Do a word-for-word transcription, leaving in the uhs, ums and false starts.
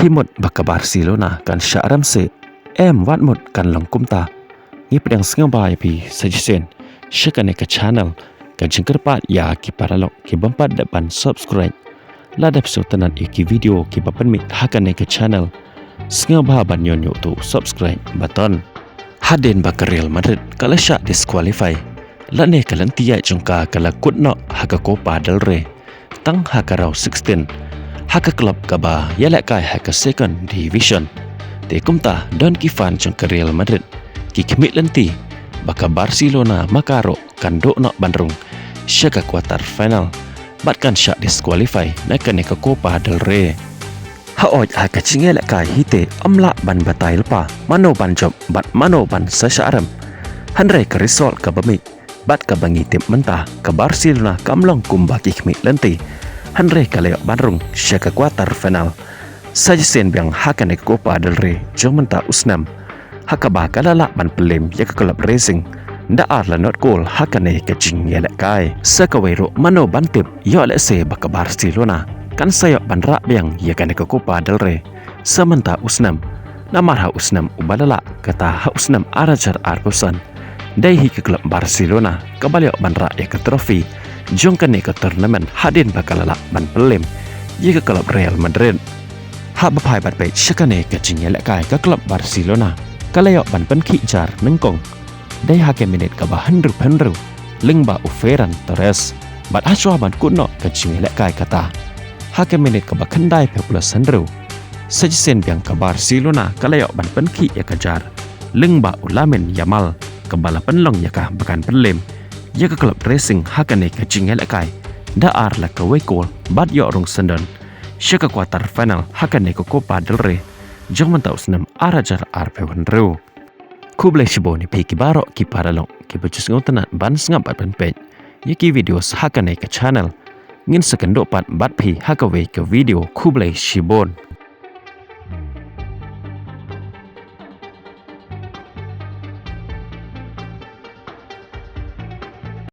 Phi mut ba ka Barcelona kan shah rem seh? Em, wat mut kan long kumta. Ngi pdiang sngewbha ïa phi sa shisien sha kane ka channel, ka jingkyrpad ïa ki paralok ki bym pat dep ban subscribe. Lada phi sngewtynnat ïa ki video kiba pynmih ha kane ka channel, sngewbha ban ñion ïa uto u subscribe button. Hadien ba ka Real Madrid ka la shah disqualify, lane ka lynti ïaid jong ka ka la kut noh ha ka Copa del Rey tang ha ka round sixteen, ha ka club kaba ïalehkai ha ka second division. Te kumta don ki fan jong ka Real Madrid ki khmih lynti ba ka Barcelona ma ka ruh kan duh noh ban rung sha ka quarter final bad kan shah disqualify na kane ka Copa del Rey. Hooid, ha ka jingïalehkai hi te ym lah ban batai lypa mano ban jop bad mano ban sa shah rem. Hynrei ka result kaba mih bad kaba ngi tip mynta, ka Barcelona kam long kumba ki khmih lynti, hynrei ka la ïoh ban rung sha ka quarter final sa shisien biang ha kane ka Copa del Rey jong mynta u snem, ha kaba ka la lah ban pynlem ïa ka club Racing da ar la not goal ha kane ka jingïalehkai. Sa kawei ruh, mano ban tip, ïoh lehse ba ka Barcelona kan sa ïoh ban rah biang ïa kane ka Copa del Rey sa mynta u snem, namar ha u snem uba la lah, kata ha u snem ar hajar arphew san, dei hi ka club Barcelona kaba la ïoh ban rah ïa ka trophy jong kane ka tournament hadien ba ka la lah ban pynlem ïa ka club Real Madrid. Haba phai bad peit sha kane ka jingïalehkai, ka club Barcelona ka la ïoh ban pynkhih jar nyngkong dei ha ka minit kaba hynriewphew hynriew lyngba u Ferran Torres, bad hashwa ban kut noh ka jingïalehkai, kata ha ka minit kaba khyndaiphew plus hynriew, sa shisien biang ka Barcelona ka la ïoh ban pynkhih ïa ka jar lyngba u Lamine Yamal, kaba la pynlong ïa ka ba kan pynlem ïa ka club Racing ha kane ka jingïalehkai da ar la kawei goal bad ïoh rung syndon sha ka quarter final ha kane ka Copa del Rey jong mynta u snem ar hajar arphew hynriew. Khublei shibun ïa phi ki baroh ki paralok kiba ju sngewtynnat ban sngap bad ban peit ïa ki videos ha kane ka channel. Ngin sa kynduh pat bad phi ha kawei ka video. Khublei shibun.